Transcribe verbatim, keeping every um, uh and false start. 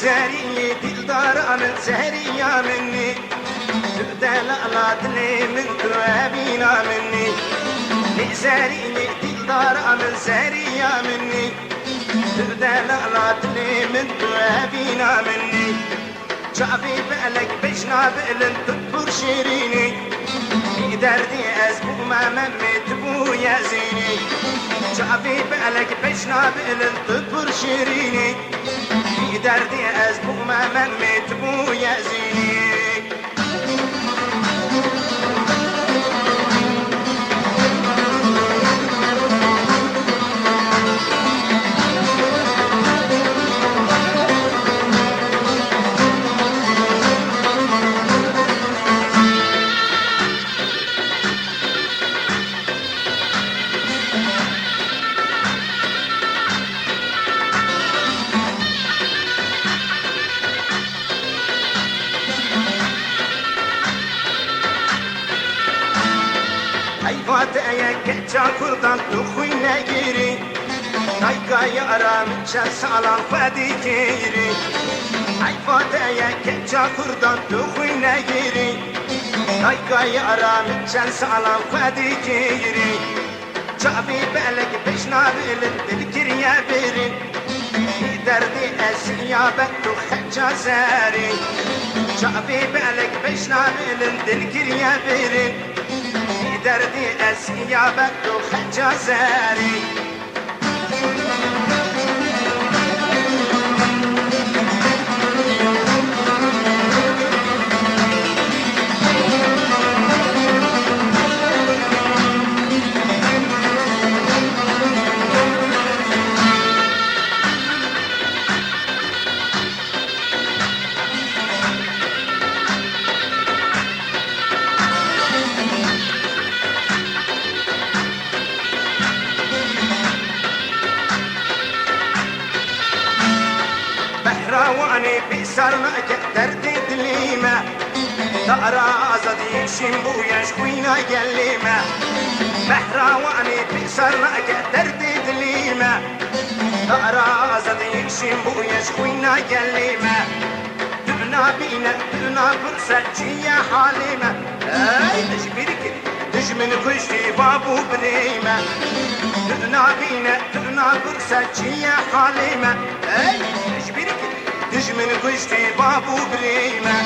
Zerî dildara min, zerîya min î. Tu delala dilê min, tu evîna min î. Lê zerî dildara min, zerîya min î. Tu delala dilê min, tu evîna min î. Çavê belek bejna bilind, tu pir şirîn î. Bî derdê ez bûme Memê, tu bûye Zînî. Çavê belek bejna bilind, tu pir şirîn î. Bî derdê ez bûme Memê, tu bûye Zînî. Heyfa te ye keça kurdan, tu xwîn negirî. Dayka yara min çend salan xwe dikirî. Heyfa te ye keça kurdan, tu xwîn negirî. Dayka yara min çend salan xwe dikirî. Çavê belek bejna bilind, dil kiriye birin. Bî derdê ez ya be tu xeça zerî. Çavê belek bejna bilind, dil kiriye birin. Bî derdê ez ya be tu xeça zerî. Behra Wanê bê sar nake derdê dilê me. Dara azadiyê şîn bûye ji xwîna gelê me. Behra Wanê bê sar nake derdê dilê me. Dara azadiyê şîn bûye ji xwîna gelê me. Tu nabîne, tu napirse çi ye halê me. Ey, tu ji bîr kirî, dijmin kuştî bab û birê me. Tu nabîne, tu napirse çi ye halê me. Ey, tu ji bîr kirî, dijmin kuştî bab û birê me.